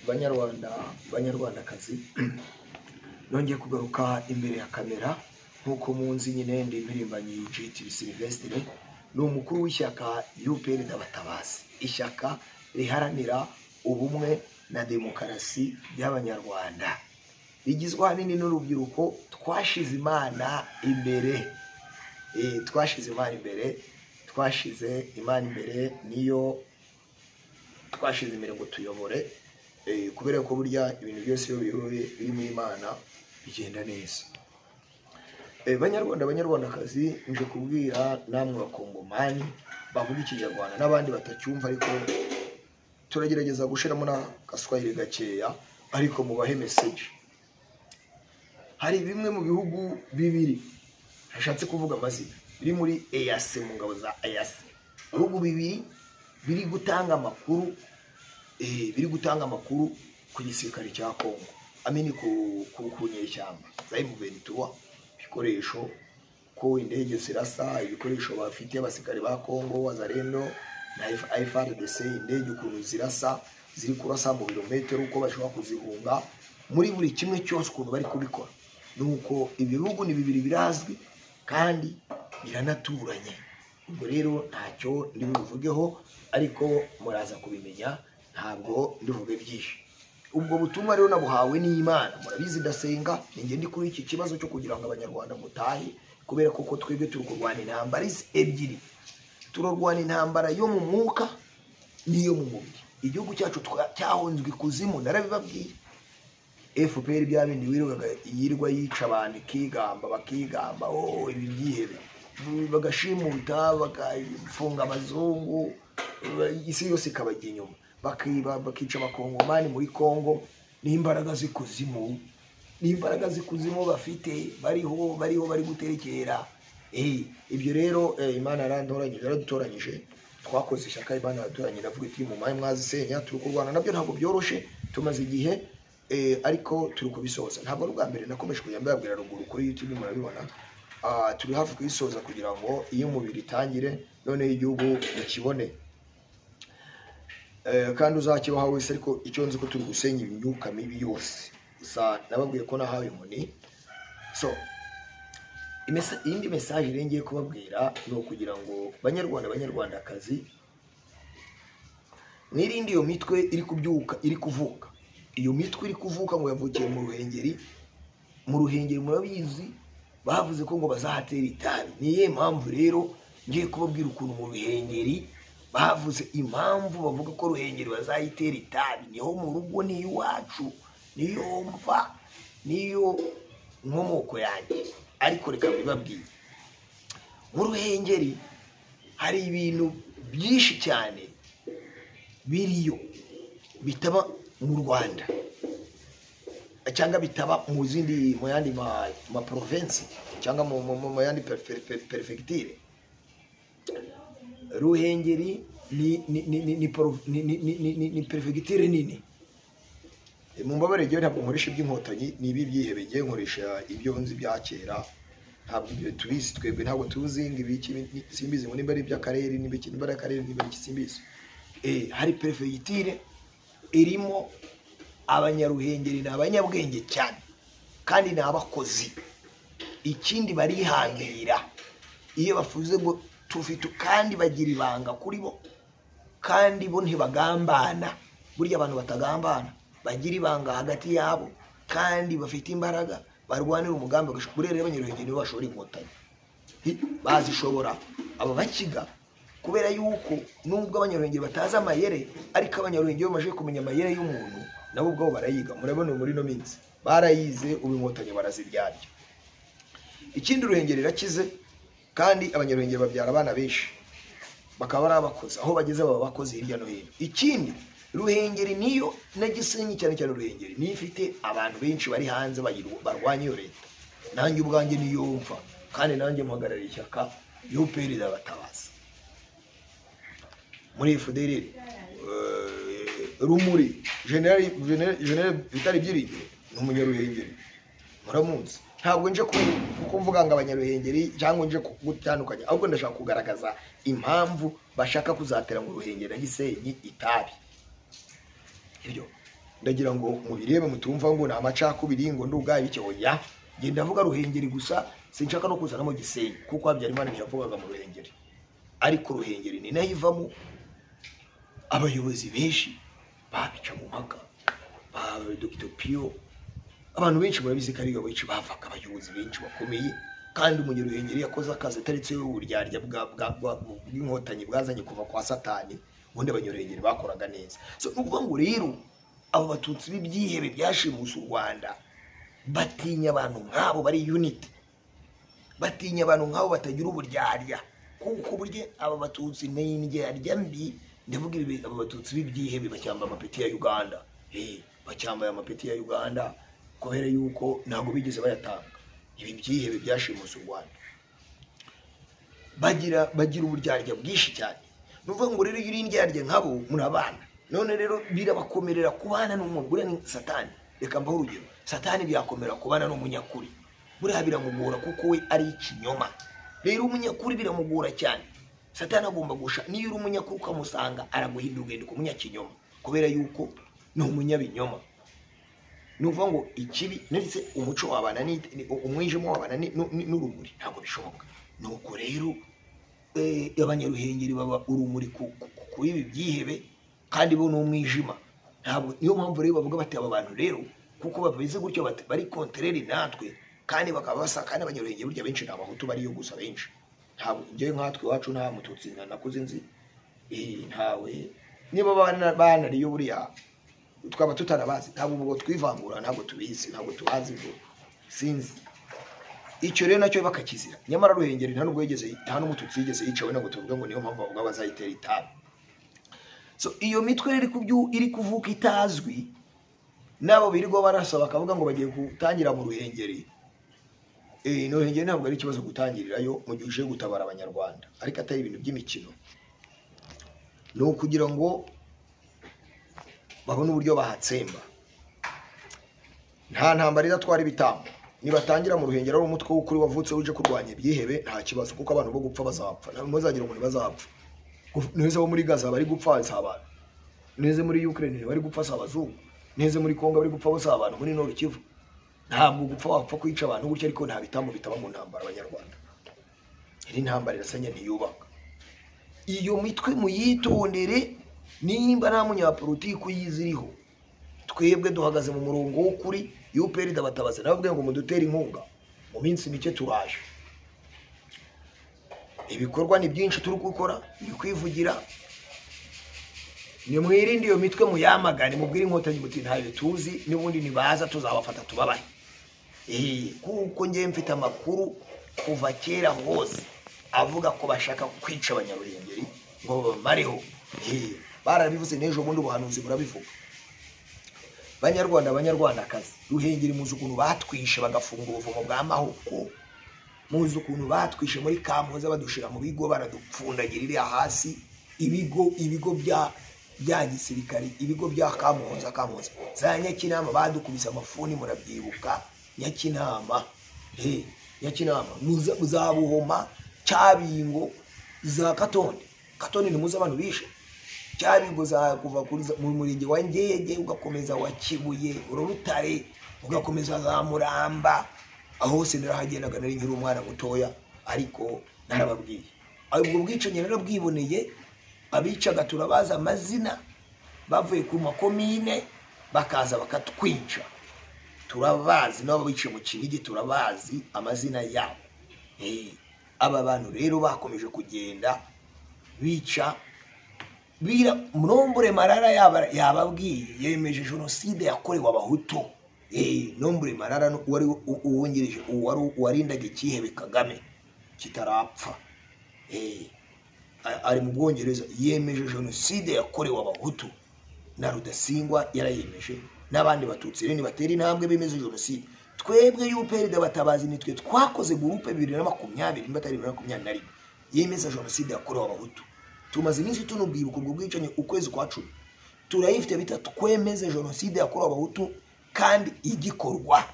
Banyarwanda, banyarwandakazi, nongeye kugaruka imbere ya kamera. Nk'uko munzi nyine, ndi Impirimbanyi GT Sylvestre, ni umukuru w'ishyaka UPR Ndabatabazi, ishyaka riharanira ubumwe na demokarasi by'Abanyarwanda, rigizwe ahanini n'urubyiruko. Twashize Imana imbere, twashize Imana imbere, twashize Imana imbere, niyo twashize imbere ngo tuyobore, kubera ko burya ibintu byose iyo biyoboye birimo Imana bigenda neza. Banyarwanda, banyarwandakazi, nje kubwira namwe Bakongomani bavuga Ikinyarwanda n'abandi batacyumva, ariko turagerageza gushiramo n'agaswahili gakeya, ariko mubahe message. Hari bimwe mu bihugu bibiri, hashatse kuvuga amazina, biri muri EAC, mu ngabo za EAC, ibihugu bibiri biri gutanga amakuru, biri gutanga amakuru ku gisirikare cya Congo, amini ku nyeshyamba za M23, ibikoresho, ko indege zirasa, ibikoresho bafite abasirikare ba Congo, Wazalendo na FARDC, indege ukuntu zirasa, ziri kurasa mu birometero, uko bashobora kuzihunga, muri buri kimwe cyose ukuntu bari kubikora. Nuko ibihugu ni bibiri birazwi kandi biranaturanye. Ubwo rero ntacyo ndi bubivugeho, ariko muraza kubimenya, ntabwo ndivuge byinshi. Ubwo butumwa rero nabuhawe n'Imana, murabizi ndasenga, ninjye ndi kuri iki kibazo cyo kugira ngo Abanyarwanda mutahe, kubera ko twebwe turi kurwana intambara ebyiri. Turarwana intambara yo mu mwuka n'iyo mu mubiri. Igihugu cyacu cyahunzwe ikuzimu, narabibabwiye. FPR bya bindi yirirwa yica abantu, ikigamba, bakigamba, oh, ibi byihebe, bagashimuta, bagafunga abazungu, isi yose ikabajya inyuma, bakiba, bakica Abakongomani muri Kongo. N'imbaraga z'ikuzimu, n'imbaraga z'ikuzimu bafite, bariho, bariho, bari guterekera. Ibyo rero, Imana yarantoranyije, yaradutoranyije, twakoze ishyaka, Imana yaradutoranyije, iravuga iti mu mayi mwazisenya. Turi kurwana nabyo, ntabwo byoroshe, tumaze igihe, ariko turi kubisoza. Ntabwo ari ubwa mbere, nakomeje kujya mbabwira ruguru kuri YouTube, murabibona. Turi hafi kuyisoza kugira ngo iyo umubiri itangire, noneho igihugu mukibone, kandi uzakibaho wese. Ariko icyo nzi ko turi gusenya imyuka mibi yose. Gusa nababwiye ko nahawe inkoni. So iyindi message rero ngiye kubabwira ni ukugira ngo Banyarwanda, banyarwandakazi, mwirinde iyo mitwe iri kubyuka, iri kuvuka. Iyo mitwe iri kuvuka ngo yavukiye mu Ruhengeri. Mu Ruhengeri murabizi, bavuze ko ngo bazahatera itabi. Ni iyihe mpamvu rero ngiye kubabwira ukuntu mu Ruhengeri bavuze, impamvu bavuga ko Ruhengeri bazayitera itabi? Niho mu rugo, ni iwacu, niyo mva, niyo nkomoko yanjye. Ariko reka mbibabwire, mu Ruhengeri hari ibintu byinshi cyane biriyo bitaba mu Rwanda cyangwa bitaba mu zindi, mu yandi ma province cyangwa mu yandi préfecture. Ruhengeri ni préfecture nini. Mumbabarire, njyewe ntabwo nkoresha iby'Inkotanyi, ni ibi byihebe. Ngewe nkoresha ibyo nzi bya kera, ntabwo ibyo tubizi twebwe, ntabwo tuzi ngo ibiki, simbizi ngo nimba ari iby'akarere, nimba iki, nimba ari akarere, nimba ari iki, simbizi. Hari préfecture irimo Abanyaruhengeri, ni abanyabwenge cyane kandi ni abakozi. Ikindi barihambira iyo bafuze ngo tufite, kandi bagira ibanga kuri bo, kandi bo ntibagambana. Burya abantu batagambana, bagira ibanga hagati yabo, kandi bafite imbaraga, barwanira umugambi. Buriya rero Abanyaruhengeri nibo bashobora Inkotanyi, bazishobora aba Bakiga, kubera yuko nubwo Abanyaruhengeri batazi amayere, ariko Abanyaruhengeri iyo bamaze kumenya amayere y'umuntu, nabo ubwabo barayiga. Murabona muri ino minsi barayize, ubu Inkotanyi baraziryarya. Ikindi, Ruhengeri irakize, kandi Abanyaruhengeri babyara abana benshi, bakaba ari abakozi, aho bageze baba abakozi hirya no hino. Ikindi, Ruhengeri niyo na Gisenyi, cyane cyane Ruhengeri niyo ifite abantu benshi bari hanze barwanya iyo leta. Nanjye ubwanjye niyo mva, kandi nanjye mpagarariye ishyaka UPR Irabatabaza muri FDLR. Rumuri, General Vitali Byiringiro ni Umunyaruhengeri, muramuzi. Ntabwo nje kuko mvuga ngo Abanyaruhengeri cyangwa nje gutandukanya, ahubwo ndashaka kugaragaza impamvu bashaka kuzatera ngo Ruhengeri na Gisenyi itabi. Ibyo Ndagira ngo mubirebe mutumva ngo ni amacakubiri ngo ndugaye bike. Oya, njye ndavuga Ruhengeri gusa, sinshaka no kuzanamo Gisenyi kuko Habyarimana ntiyavugaga mu Ruhengeri, ariko Ruhengeri ni nayo ivamo abayobozi benshi babica mu mpaka, ba Dr Pio, abantu benshi murabizi ko ariyo benshi bavaga, abayobozi benshi bakomeye. Kandi umunyaruhengeri yakoze akazi ataretse uburyarya bw'inkotanyi bwazanye kuva kwa Satani, ubundi abanyaruhengeri bakoraga neza. So ni ukuvuga ngo rero abo batutsi b'ibyihebe byashimuse u Rwanda batinya abantu nk'abo bari unity, batinya abantu nk'abo batagira uburyarya, kuko burya aba batutsi ni indyarya mbi. Ndavuga ibi, aba batutsi b'ibyihebe bacyambaye amapeti ya Uganda, bacyambaye amapeti ya Uganda kubera yuko ntabwo bigeze bayatanga. Ibi byihebe byashimuse u Rwanda bagira uburyarya bwinshi cyane. Ni ukuvuga ngo rero iyo uri indyarya nk'abo murabana, none rero birabakomerera kubana n'umuntu. Buriya ni Satani, reka mbahe urugero, Satani byakomera kubana n'umunyakuri, buriya biramugora kuko we ari ikinyoma. Rero umunyakuri biramugora cyane, Satani agomba gusha. Niyo uri umunyakuri ukamusanga araguhindura ugahinduka umunyakinyoma kubera yuko ni umunyabinyoma. Ni ukuvuga ngo ikibi ndetse umuco wabana umwijima wabana n'urumuri ntabwo bishoboka. Nuko rero abanyaruhengeri baba urumuri kuri ibi byihebe, kandi bo ni umwijima. Ntabwo niyo mpamvu rero bavuga bati aba bantu rero kuko babize gutyo bari contraire natwe, kandi bakaba basa. Kandi abanyaruhengeri burya benshi ni abahutu bariyo gusa benshi, ntabwo njyewe nkatwe iwacu nta mututsi nakuze nzi, ntawe. Niba banariyo buriya twaba tutarabazi, ntabwo ubwo twivangura, ntabwo tubizi, ntabwo tubazi, ngo sinzi icyo rero nacyo bakakizira. Nyamara Ruhengeri nta nubwo yigeze, nta n'umututsi yigeze yicawe, ntabwo tuvuga ngo niyo mpamvu bavuga bazayitera itabi. So iyo mitwe rero iri kuvuka itazwi, nabo birirwa barasa bakavuga ngo bagiye gutangira mu Ruhengeri. No Ruhengeri ntabwo ari ikibazo gutangirirayo mu gihe uje gutabara abanyarwanda, ariko atari ibintu by'imikino. Ni ukugira ngo babone uburyo bahatsemba. Nta ntambara idatwara ibitambo. Nibatangira mu Ruhengeri ari umutwe w'ukuri wavutse uje kurwanya ibyihebe, nta kibazo, kuko abantu bo gupfa bazapfa, nta muzagira umuntu bazapfa. Neza bo muri Gaza bari gupfa si abantu, neza muri Ukraine bari gupfa si abazungu, neza muri Kongo bari gupfa bose abantu, muri Nord Kivu ntabwo gupfa wapfa kwica abantu gutya, ariko nta bitambo bitaba mu ntambara. Abanyarwanda iri ntambara irasenya ntiyubaka. Iyo mitwe muyitondere, nimba nta munyapolitiki uyiziriho, twebwe duhagaze mu murongo w'ukuri. UPR ndabatabaza nababwiye ngo mudutere inkunga, mu minsi mike turaje. Ibikorwa ni byinshi turi gukora, ni kwivugira. Nimwirinde iyo mitwe, muyamagane, mubwire inkotanyi muti ntayo tuzi, n'ubundi nibaza tuzabafata tubabahe. Kuko njye mfite amakuru kuva kera hose avuga ko bashaka kwica abanyaruhengeri ngo babamareho. Barabivuze n'ejo bundi, ubuhanuzi burabivuga. Banyarwanda, banyarwandakazi, Ruhengeri muzi ukuntu batwishe bagafunga ubuvumo bwa Mahoko, muzi ukuntu batwishe muri Kampoza badushira mu bigo, baradupfundagira iriya hasi, ibigo bya gisirikari, ibigo bya Kampoza, Kampoza za Nyakinama badukubise amafuni, murabyibuka Nyakinama, Nyakinama za Buhoma, Cyabingo, za Katonde. Katonde ni muzi abantu bishe Cyabingo, za kuva kuri mu murenge wa Ngege ugakomeza wa Kibuye, Urutare, ugakomeza za Muramba, aho hose narahagendaga nari nkiri umwana mutoya, ariko narababwiye. Ubwo bwicanyi narabwiboneye, abicaga turabaza amazina, bavuye ku makomine bakaza bakatwica, turabazi nabo bice mu Kinigi, turabazi amazina yabo. Aba bantu rero bakomeje kugenda bica. Bira Munombure Marara yababwiye, yemeje jenoside yakorewe abahutu. Nombre Marara wari uwungirije wari warindaga ikihebe Kagame kitarapfa, ari mu Bwongereza, yemeje jenoside yakorewe abahutu, na Rudasingwa yarayemeje, n'abandi batutsi rero nibatera intambwe bemeze jenoside. Twebwe UPR d'abatabazi nitwe twakoze groupe 2020 nimba atari 2021 yemeza jenoside yakorewe abahutu. Tumaze iminsi tunubwibuka ubwo bwicanyi, ukwezi kwa 10 turayifite bita twemeze jenoside yakorewe abahutu, kandi igikorwa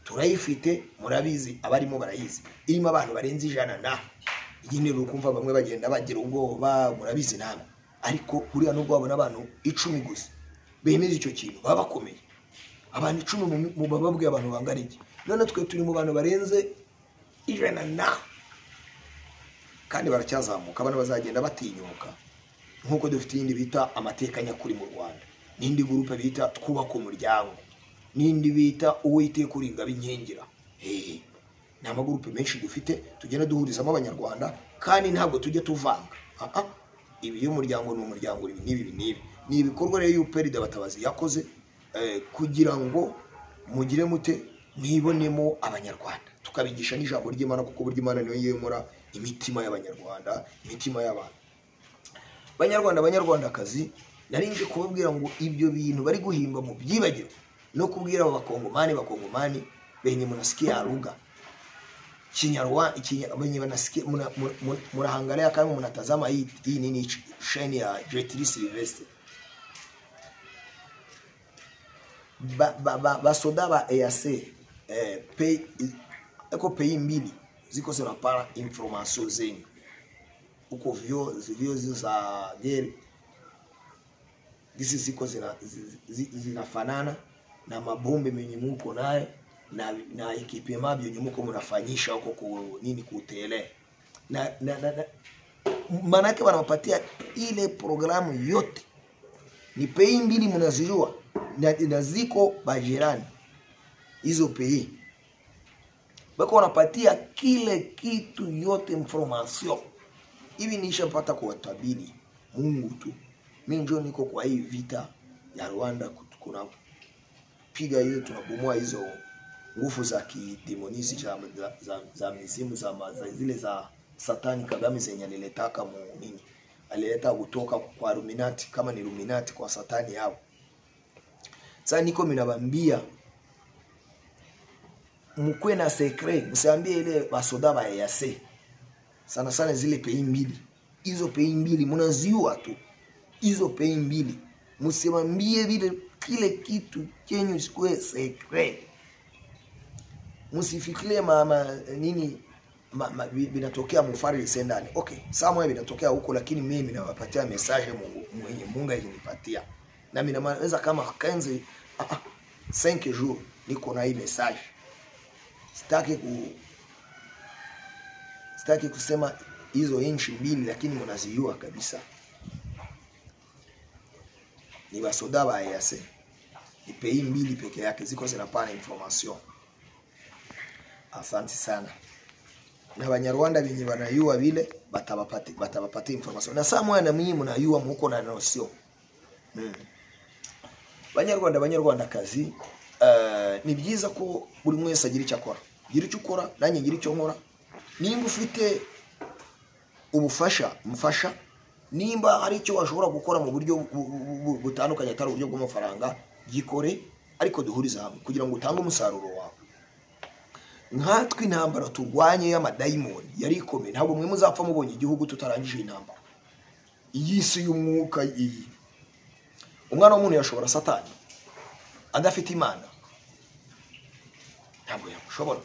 turayifite, murabizi, abarimo barayizi, irimo abantu barenze 100 na nyine rukumva bamwe bagenda bagira ubwoba, murabizi namwe. Ariko buriya nubwo wabona abantu 10 gusa bemeza icyo kintu baba bakomeye. Abantu 10 mu bababwiye abantu bangana iki? None twe turi mu bantu barenze 100 na, kandi baracyazamuka. Abana bazagenda batinyuka, nkuko dufite iyindi bita amateka nyakuri mu Rwanda, n'indi groupe bita twubaka umuryango, n'indi bita Uwiteka uringa b'inkingira. Ni amagurupe menshi dufite tugenda duhurizamo abanyarwanda, kandi ntabwo tujya tuvanga. Ibi y'umuryango ni umuryango, ibi n'ibi n'ibi ni ibikorwa rero UPR Batabazi yakoze kugira ngo mugire mute mwibonemo abanyarwanda, tukabigisha n'ijambo ry'Imana, kuko burya Imana niyo yemura imitima y'abanyarwanda, imitima y'abantu. Banyarwanda, banyarwandakazi, nari nje kubabwira ngo ibyo bintu bari guhimba mu byibagiro, no kubwira abo bakongomani benye munasikia lugha Kinyarwanda, benye banasikia mnaangalia kama mnatazama hii nini chaîne ya Jetri Sylvestre, basoda ba EAC eko pays mbili ziko zinapara information zenyu uko vyo za gere gisi ziko zinafanana na mabombe menye muko naye na ekipema byo muko mnafanyisha huko ku nini kutele na manake wanapatia ile programu yote. Ni pays mbili mnazijua na ziko bajirani hizo pays, bako wanapatia kile kitu yote information. Hivi nishapata kuwatabiri Mungu tu. Mimi ndio niko kwa hii vita ya Rwanda, kuna piga hiyo, tunabomoa hizo nguvu za kidemonisi za mizimu za zile za Satani Kagame zenye aliletaka nini, alileta kutoka kwa Illuminati, kama ni Illuminati kwa Satani yao. Sasa niko minabambia mkwe na secret, msiambie ile basoda ba EAC. Sana sana zile pays mbili. Hizo pays mbili mnaziua tu. Hizo pays mbili msiambie vile kile kitu chenyu sikuwe secret. Msifikirie mama nini binatokea mufari sendani. Okay, sawa binatokea huko, lakini mimi nawapatia message Mungu mwenye Mungu alinipatia. Na mimi naweza kama 15 5 jours niko na hii message. Sitaki kusema hizo inchi mbili, lakini mnazijua kabisa. Ni basoda ba EAC. Ni pays mbili peke yake ziko zinapana information. Asante sana. Na Banyarwanda benye banayua vile batabapate information. Na saa moja na mimi mnayua muko na notion. Banyarwanda, banyarwandakazi, ni byiza ko buri mwese agira icyo akora. Gira icyo ukora, nanjye ngira icyo nkora. Nimba ufite ubufasha, mfasha. Nimba hari icyo washobora gukora mu buryo butandukanye atari uburyo bw'amafaranga, gikore, ariko duhurize hamwe kugira ngo utange umusaruro wawe. Nkatwe intambara turwanye y'amadayimoni yari ikomeye, ntabwo mwe muzapfa mubonye igihugu tutarangije intambara. Iyi si y'umwuka iyi. Umwana w'umuntu yashobora Satani adafite Imana? Ntabwo yamushobora.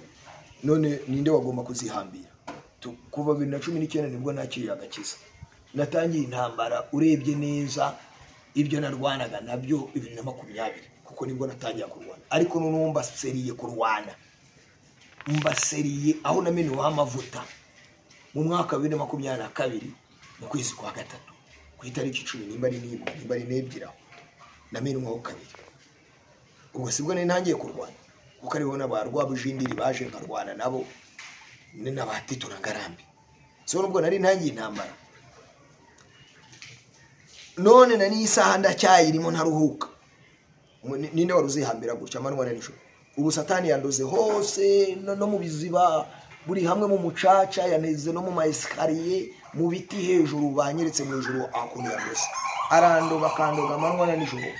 None ninde wagomba kuzihambira? Kuva 2019 nibwo nakiriye agakiza. Natangiye intambara urebye neza ibyo narwanaga nabyo 2020, kuko nibwo natangiye kurwana. Ariko none mbaseriye kurwana. Mbaseriye aho namenewe amavuta mu mwaka wa 2022 mu kwezi kwa gatatu ku itariki 10 nimba ari nimba ari nebyira namenewe kabiri. Ubwo sibwo nari ntangiye kurwana, kuko ariho n'abarwa bujindiri baje nkarwana nabo n'abatito na Ngarambe. So nubwo nari ntangiye intambara, none na n'isaha ndacyayirimo ntaruhuka. Ninde waruzihambira gutya amanywa na nijoro? Ubu Satani yandoze hose, no mu biziba, buri hamwe mu mucaca, yaneze no mu maesikariye, mu biti hejuru, banyeretse mu ijuru akuntu yandoze. Arandoga akandoga amanywa na nijoro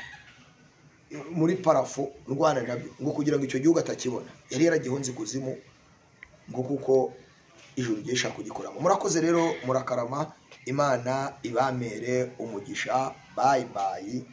muri parafo ndwana nabyo, ngo kugira ngo icyo gihugu atakibona. Yari yaragihonze kuzimu ngo kuko ijuru ryesha kugikoramo. Murakoze rero, murakarama, Imana ibamere umugisha. Bye bye.